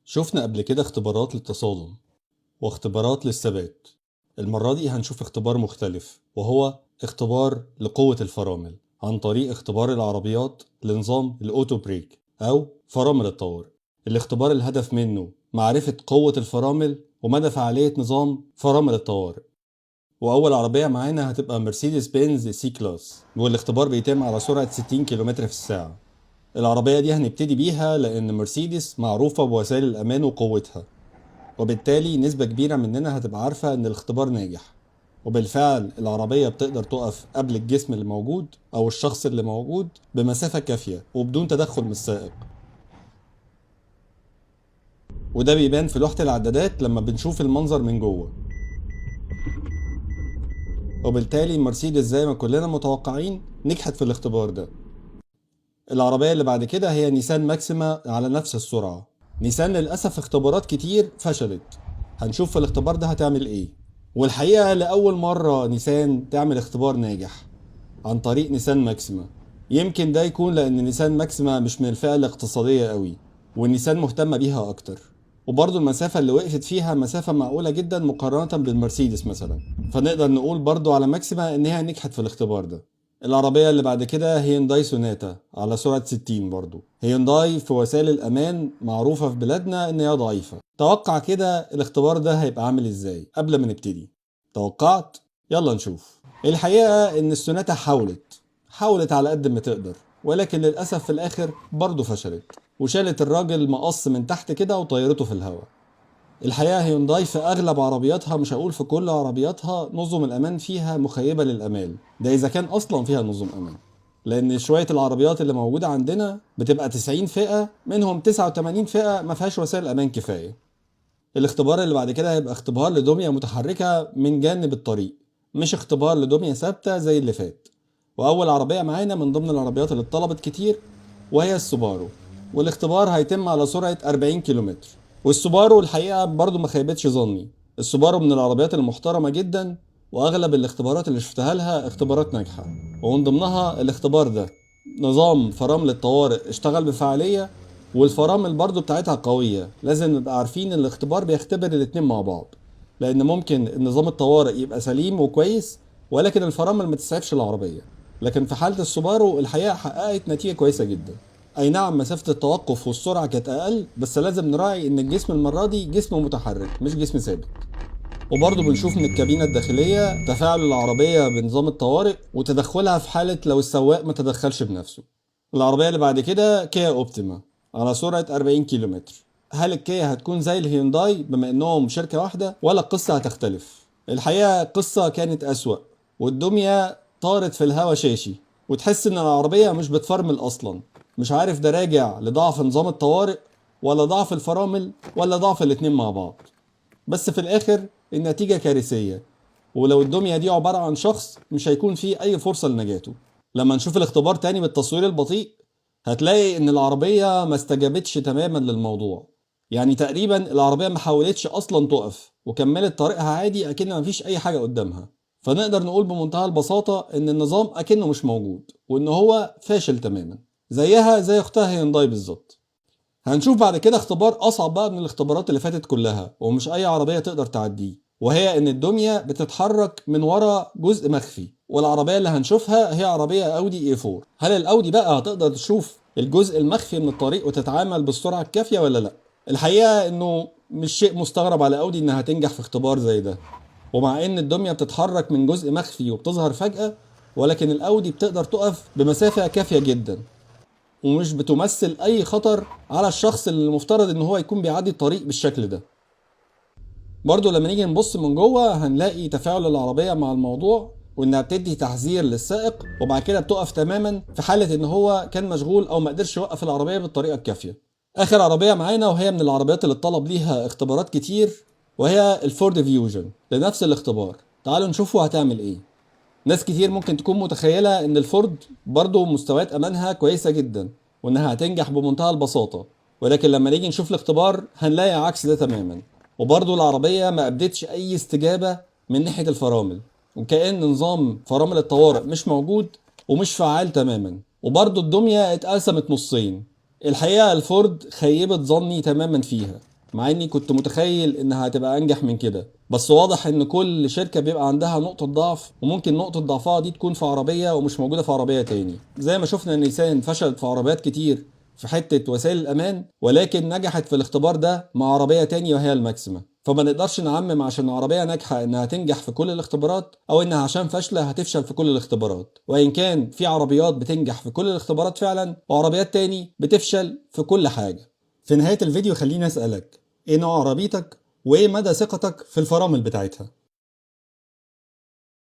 شفنا قبل كده اختبارات للتصادم واختبارات للثبات. المرة دي هنشوف اختبار مختلف، وهو اختبار لقوة الفرامل عن طريق اختبار العربيات لنظام ال auto brake أو فرامل الطوارئ. الاختبار الهدف منه معرفة قوة الفرامل ومدى فعالية نظام فرامل الطوارئ. وأول عربية معانا هتبقى مرسيدس بنز C-Class، والاختبار بيتم على سرعة 60 كم في الساعة. العربية دي هنبتدي بيها لأن مرسيدس معروفة بوسائل الأمان وقوتها، وبالتالي نسبة كبيرة مننا هتبقى عارفة إن الاختبار ناجح. وبالفعل العربية بتقدر تقف قبل الجسم اللي موجود أو الشخص اللي موجود بمسافة كافية وبدون تدخل من السائق، وده بيبان في لوحة العدادات لما بنشوف المنظر من جوه. وبالتالي مرسيدس زي ما كلنا متوقعين نجحت في الاختبار ده. العربية اللي بعد كده هي نيسان ماكسيما على نفس السرعة. نيسان للأسف اختبارات كتير فشلت، هنشوف في الاختبار ده هتعمل ايه. والحقيقة لأول مرة نيسان تعمل اختبار ناجح عن طريق نيسان ماكسيما. يمكن ده يكون لأن نيسان ماكسيما مش من الفئة الاقتصادية قوي، والنيسان مهتمة بيها أكتر، وبرضه المسافة اللي وقفت فيها مسافة معقولة جدا مقارنة بالمرسيدس مثلا، فنقدر نقول برضه على ماكسيما إن هي نجحت في الاختبار ده. العربية اللي بعد كده هيونداي سوناتا على سرعة 60. برضو هيونداي في وسائل الأمان معروفة في بلادنا إن هي ضعيفة. توقع كده الاختبار ده هيبقى عامل إزاي قبل ما نبتدي؟ توقعت؟ يلا نشوف. الحقيقة إن السوناتا حاولت على قد ما تقدر، ولكن للأسف في الآخر برضو فشلت، وشالت الراجل مقص من تحت كده وطيرته في الهواء. الحقيقة هيونداي في أغلب عربياتها، مش هقول في كل عربياتها، نظم الأمان فيها مخيبة للأمال، ده إذا كان أصلا فيها نظم أمان، لأن شوية العربيات اللي موجودة عندنا بتبقى 90 فئة، منهم 89 فئة ما فيهاش وسائل أمان كفاية. الاختبار اللي بعد كده هيبقى اختبار لدمية متحركة من جانب الطريق، مش اختبار لدمية ثابتة زي اللي فات. وأول عربية معانا من ضمن العربيات اللي اتطلبت كتير وهي السوبارو، والاختبار هيتم على سرعة 40 كيلومتر. والسوبارو الحقيقة برضو ما خيبتش ظني، السوبارو من العربيات المحترمة جدا، وأغلب الاختبارات اللي شفتها لها اختبارات ناجحة، ومن ضمنها الاختبار ده. نظام فرامل الطوارئ اشتغل بفعالية، والفرامل برضو بتاعتها قوية. لازم نبقى عارفين ان الاختبار بيختبر الاتنين مع بعض، لأن ممكن النظام الطوارئ يبقى سليم وكويس ولكن الفرامل ما تسعفش العربية. لكن في حالة السوبارو الحقيقة حققت نتيجة كويسة جدا. اي نعم مسافة التوقف والسرعة كانت اقل، بس لازم نراعي ان الجسم المرة دي جسم متحرك مش جسم ثابت. وبرضه بنشوف من الكابينة الداخلية تفاعل العربية بنظام الطوارئ وتدخلها في حالة لو السواق ما تدخلش بنفسه. العربية اللي بعد كده كيا اوبتيما على سرعة 40 كيلومتر. هل الكيا هتكون زي الهيونداي بما انهم شركة واحدة ولا القصة هتختلف؟ الحقيقة القصة كانت أسوأ، والدمية طارت في الهوا شاشي، وتحس ان العربية مش بتفرمل اصلا. مش عارف ده راجع لضعف نظام الطوارئ ولا ضعف الفرامل ولا ضعف الاتنين مع بعض، بس في الاخر النتيجة كارثية. ولو الدمية دي عبارة عن شخص مش هيكون فيه اي فرصة لنجاته. لما نشوف الاختبار تاني بالتصوير البطيء هتلاقي ان العربية ما استجابتش تماما للموضوع، يعني تقريبا العربية ما حاولتش اصلا تقف وكملت طريقها عادي اكن ما فيش اي حاجة قدامها. فنقدر نقول بمنتهى البساطة ان النظام اكنه مش موجود وان هو فاشل تماما، زيها زي اختها هيونداي بالظبط. هنشوف بعد كده اختبار اصعب بقى من الاختبارات اللي فاتت كلها، ومش اي عربية تقدر تعديه، وهي ان الدمية بتتحرك من ورا جزء مخفي. والعربية اللي هنشوفها هي عربية اودي A4. هل الاودي بقى هتقدر تشوف الجزء المخفي من الطريق وتتعامل بالسرعة الكافية ولا لا؟ الحقيقة انه مش شيء مستغرب على اودي انها تنجح في اختبار زي ده، ومع ان الدمية بتتحرك من جزء مخفي وبتظهر فجأة، ولكن الاودي بتقدر تقف بمسافة كافية جدا ومش بتمثل اي خطر على الشخص اللي المفترض ان هو يكون بيعدي الطريق بالشكل ده. برضو لما نيجي نبص من جوه هنلاقي تفاعل العربية مع الموضوع، وانها بتدي تحذير للسائق وبعد كده بتقف تماما في حالة ان هو كان مشغول او ما قدرش يوقف العربية بالطريقة الكافية. اخر عربية معانا وهي من العربيات اللي اتطلب ليها اختبارات كتير، وهي الفورد فيوجن لنفس الاختبار. تعالوا نشوفوا هتعمل ايه. ناس كتير ممكن تكون متخيلة ان الفورد برضو مستويات امانها كويسة جدا وانها هتنجح بمنتهى البساطة، ولكن لما نيجي نشوف الاختبار هنلاقي عكس ده تماما. وبرضو العربية ما ابدتش اي استجابة من ناحية الفرامل، وكأن نظام فرامل الطوارئ مش موجود ومش فعال تماما. وبرضو الدمية اتقسمت نصين. الحقيقة الفورد خيبت ظني تماما فيها. مع اني كنت متخيل انها هتبقى انجح من كده. بس واضح ان كل شركة بيبقى عندها نقطة ضعف، وممكن نقطة ضعفها دي تكون في عربية ومش موجودة في عربية تاني. زي ما شفنا نيسان فشلت في عربيات كتير في حتة وسائل الأمان، ولكن نجحت في الاختبار ده مع عربية تانية وهي الماكسيما. فما نقدرش نعمم عشان عربية ناجحة إنها تنجح في كل الاختبارات، أو إنها عشان فاشلة هتفشل في كل الاختبارات. وإن كان في عربيات بتنجح في كل الاختبارات فعلا، وعربيات تاني بتفشل في كل حاجة. في نهاية الفيديو خليني أسألك، إيه نوع عربيتك وإيه مدى ثقتك في الفرامل بتاعتها؟